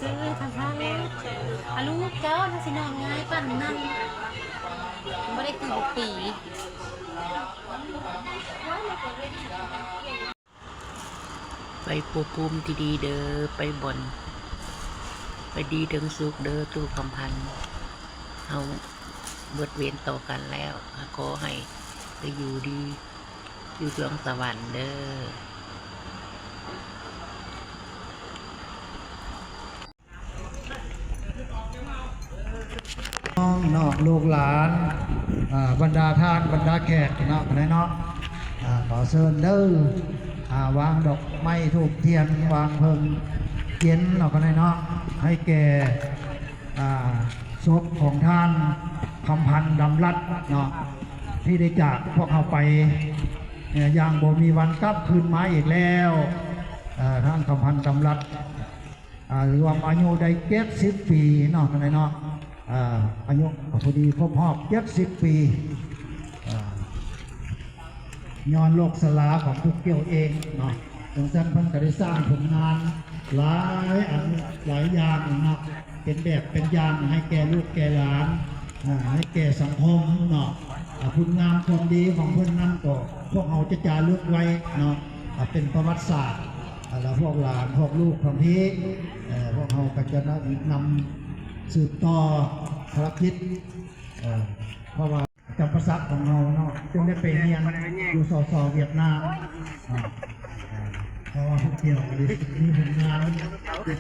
ຊື້ທຳພານ ອາ ລູກເຈົ້າ ຖ້າຊິນອນງ່າຍປານນັ້ນ ບໍ່ໄດ້ກິນປີ. ໄປພົບພູມທີ່ດີເດີ ໄປບ່ອນ ໄປດີເຖິງສຸກເດີ ຕູ້ຄຳພັນ. ເຮົາເບິດເວນຕໍ່ກັນແລ້ວ ຂໍໃຫ້ໄປຢູ່ດີ ຢູ່ສວງສະຫວັນເດີ. ນ້ອງເນາະ ລູກຫຼານ ອາ ບັນດາທ່ານ ບັນດາແຂກເນາະ ເນາະ ອາ ຂໍເຊີນເດີ ອາ ວາງດອກໄມ້ທູບທຽນ ວາງເພິ່ງເຢັນເນາະ ເນາະ ໃຫ້ແກ່ ອາ ສົບຂອງທ່ານຄຳພັນ ດຳລັດເນາະ ທີ່ໄດ້ຈາກພວກເຮົາໄປ ເອີ ຢ່າງບໍ່ມີວັນກັບຄືນມາອີກແລ້ວ. ເອີ ທ່ານຄຳພັນ ດຳລັດ ອາ ລວມອາຍຸໄດ້ເຈັດສິບປີເນາະ ທ່ານເນາະ ອາ ອາຍຸກໍພໍດີຄົບຮອບເຈັດສິບປີ ອາ ຍ້ອນໂລກຊະລາຂອງຜູ້ກ່ຽວເອງເນາະ. ຈັ່ງຊັ້ນເພິ່ນກໍໄດ້ສ້າງຜົນງານຫຼາຍອັນຫຼາຍຢ່າງເນາະ ເປັນແບບເປັນຢ່າງໃຫ້ແກ່ລູກແກ່ຫຼານ ອາ ໃຫ້ແກ່ສັງຄົມເນາະ. ອາ ຄຸນງາມຄວາມດີຂອງເພິ່ນນັ້ນກໍພວກເຮົາຈະຈາລຶກໄວ້ເນາະ ອາ ເປັນປະຫວັດສາດ ອາ ແລ້ວພວກຫຼານພວກລູກຂອງທີ່ ເອີ ພວກເຮົາກໍຈະນຳ ນຳສືບຕໍ່ພາລະກິດ ເອີ ເພາະວ່າຈຳປາສັກຂອງເຮົາເນາະ ຈຶ່ງໄດ້ໄປຮຽນຢູ່ ສສ ຫວຽດນາມ ເພາະວ່າພວກເຈົ້າໄດ້ມີຜົນງານເດັ່ນ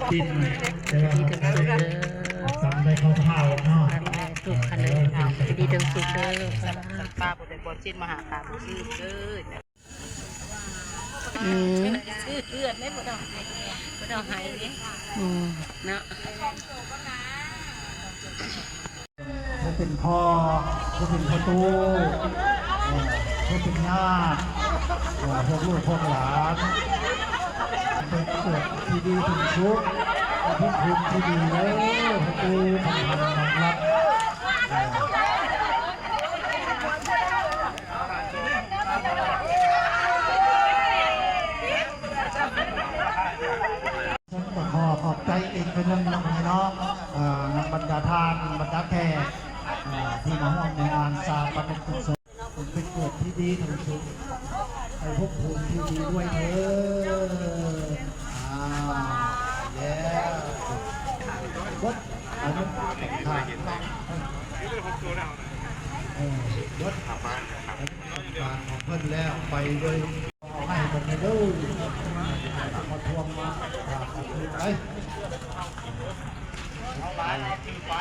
ແຕ່ວ່າເຮົາກໍໄດ້ຈຳໄດ້ຄ່າວໆເນາະ ອັນນີ້ແຫຼະ ເອີ ທີ່ດີເຖິງສຸກເດີ ປາບໍ່ໄດ້ບໍ່ຊິນມາຫາປາບໍ່ຊື້ເດີ. ອືມ ຊື້ເຮືອນໄດ້ບໍ່ ບໍ່ຕ້ອງໃຫ້ເດ້ ອືມ ເນາະ. ຜູ້ເປັນພໍ່ ຜູ້ເປັນພໍ່ຕູ້ ເອີ ຜູ້ເປັນຍ່າ ເອີ ພວກລູກພວກຫຼານ ເປັນເກີດທີ່ດີເປັນສຸກ ເປັນພູມທີ່ດີເດີ ຜູ້ເປັນຄຳພັນ ຄຳລັດ ເອີ. ເຊິ່ງກໍຂໍຂອບໃຈອີກເທື່ອໜຶ່ງເນາະ ເນາະ ເອີ ນຳບັນດາທ່ານ ບັນດາແຂກ ເອີ ທີ່ມາຮ່ວມໃນງານຊາປະນະກິດສົບ ເປັນເກີດທີ່ດີເຖິງສຸກ ໃຫ້ພົບພູມທີ່ດີດ້ວຍເທີ້ນ. ອ້າວ ແລ້ວ ເບິດ ອັນນັ້ນຂາດ ເອີ ເບິດ ການຂອງເພິ່ນແລ້ວ ໄປເລີຍ ເອົາໃຫ້ເພິ່ນເດີ ມາທວງມາ ໄປ ໄປ